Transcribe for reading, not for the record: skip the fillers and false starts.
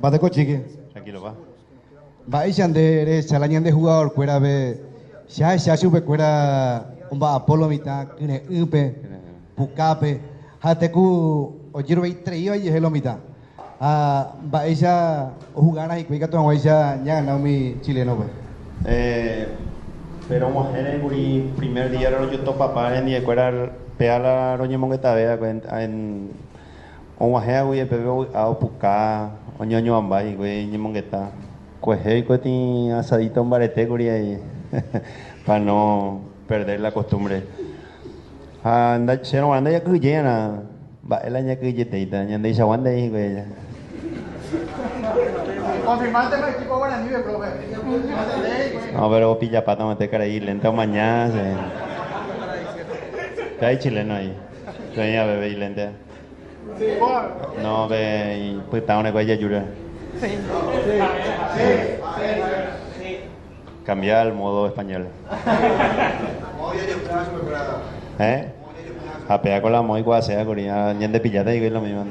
Mba'éiko Chiqui? Tranquilo pa. Mba'éicha nde rehecha la ñande jugador-kuérape che ahecha chupekuéra omba'apo lo mitã kyre'ỹpe, pukápe, ha'ete ku ojeroviaitereíva ijehe lo mitã. Ha mba'éicha ohugárã hikuái ikatu hag̃uáicha ñagana umi chileno-pe. Eh, péro og̃uahẽre kuri primer día rojotopapa hendivekuéra péa la roñemongetave va'ekue en og̃uahẽva guive ovy'a opuka oñoañuãmba hikuái ñemongeta. Kuehe oikotĩ asadito mbarete kuri ahí pa no perder la costumbre. Ha chérõ g̃uarã ndajakyhyjéiarã mba'e la ñakyhyjeteíta ñandeichagua ndéi hikuái aja. No, pero opillapáta mante karai lénte omaña che. Pe hay chileno ahí. Oĩ aveve ilénte. No, pe ipytã orekóva ijajúre. Cambia al modo español. ¿Eh? Ha péa ko la moikuaaséva kuri, ha ñande pilláta hikuái lo mismo.